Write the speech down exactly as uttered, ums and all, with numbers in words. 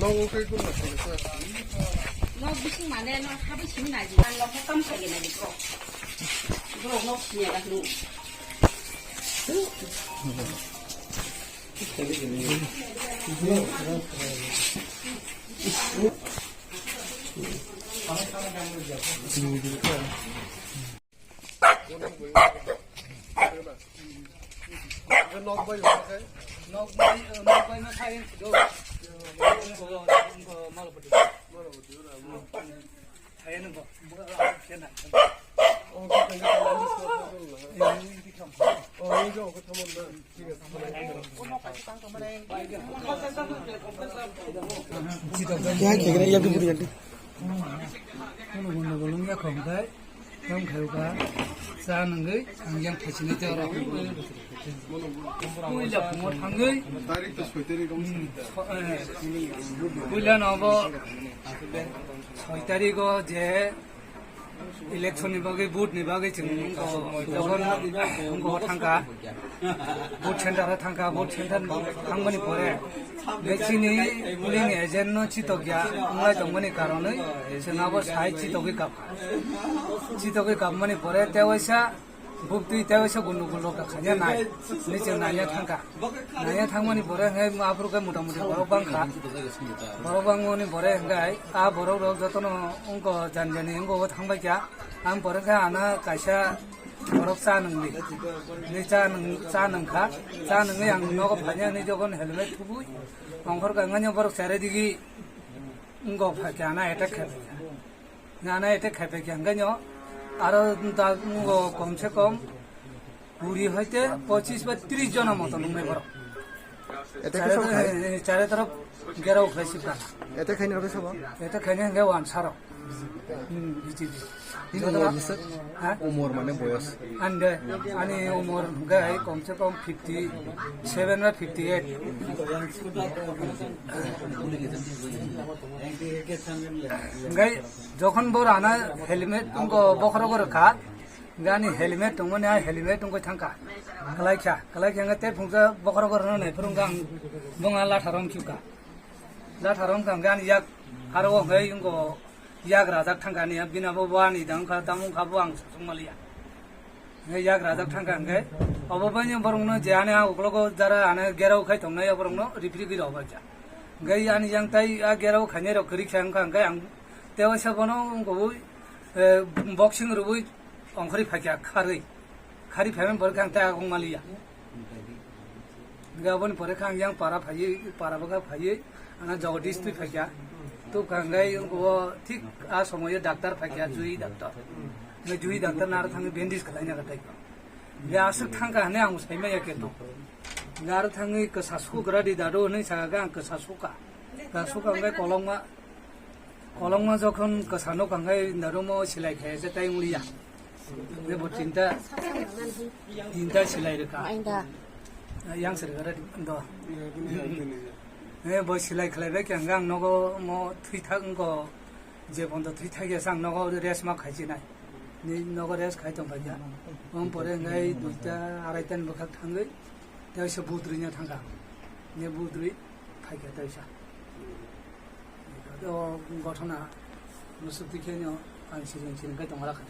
Nok bising mane no habai simi nai di. Ang nok kam sa gena di bro. Bro nok sini ada lu. Nok bai, nok bai ma sai do. Sai no bo. Yang kira yang diberi nanti. Kono kono bolong ya khong kai, yang khayu ka, sa nanggai, ang yang thachini te oro. Puila phungo thanggai, puila no bo soi tarikh o je election ni bagwi, vote ni bagwi chwng wngkha, wngkha thangkha. Vote center o thangkha, vote center thangmani pore bechini polling agent no chitokya wnglai tongmani karonwi chwng abo sai chitogwi kap, chitogwi kapmani pore tewaisa buktwi tewaisa gundugul rok khaina nai ni chwng naiya thangkha. Naiya thangmani pore hwnkhe aphuru khe mota moti borok bangkha, borok bangmani pore hwnkhe a borok rok jotono wngkha jani jani wngkha thangbai kha. Ang pore khe ana kaisa borok cha nungdi. Ni cha nung, cha nungkha. Cha nungwi ang nogo phainani jokhon helmet thubui ongkhor kha, wngkha borok chare digi wngkha phaikha, ana attack khaikha. Ana attack khaikha wngkha aro da wngkha kom se kom kuri hoite pochis ba tris jona moto nungnai borok. Attack khe sabo khai? Chare, chare torof gerao khlai sibra. Attack khaini rok sabo? Attack khaini hwnkhe wansarok. Hmm, B J P. Nini umor bwswk? Ha? Umor mane boyos? Ande, ani umor hwnkhe hai kom se kom fifty seven ba fifty eight. Hwnkhe jokhon bo rana helmet wngkha bokhorogo rwkha, hwnkhe ani helmet tongmani, a helmet wngwi thangkha. Kwlaikha, kwlaikha hwnkhe tei phungsa bokhorogo rwna naiphuru hwnkhe ang bongha latha romkha. Latha romkha hwnkhe ani yak aro o hwnkhe wngkha yak rajak thangkha ani, bini abo bo ani da wngkha, tamo wngkha bo ang sasuk maliya. Hwnkhe yak rajak thangkha hwnkhe obo baino borokno je ani a uklogo jara ani gerao khai tongnai borokno ripri gwi rw baikha. Hwnkhe ani yang tai a gerao khainai rok kwrwi kha wngkha hwnkhe ang tewaisa bono wngkha bo, eh, boxing rwui ongkhorwi phaikha kharwi. Kharwi phaimani pore khe ang tai agong maliya. Hwnkhe aboni pore khe ang yang para phaiwi, para bwkha phaiwi, ano Jagadish twi phaikha. Tubkha hwnkhe o thik a somoyo doctor phaikha, Jui doctor. Hwnkhe Jui doctor naro thangwi bandage khlaina kha tai. Hwnkhe aswk thangkha hwnwi ang saimaya khe to. Hwnkhe aro thangwi kwsa sugra di dadu hwnwi sakha khe ang kwsa sukha. Kwsa sukha hwnkhe kolokma Kolokma jokhon kwsa nuk hwnkhe darumo silai khe se tai wng liya. Hwnkhe bo tinta, tinta silai rwkha. Yang se rwkha do. Hwnkhe bo silai khlai bai khe hwnkhe ang nogo mo thwi thak wngkho, je pondo thwi thak ya se ang nogo rest ma khai chinai. Ni nogo rest khai tong kha ya. Om pore hwnkhe duita arai ta ni bwkhak thangwi tei se budri nya thangkha. Ni budri phaikha tei sa. O gothona musuk tikhe no ang siring siring khe tongla kha.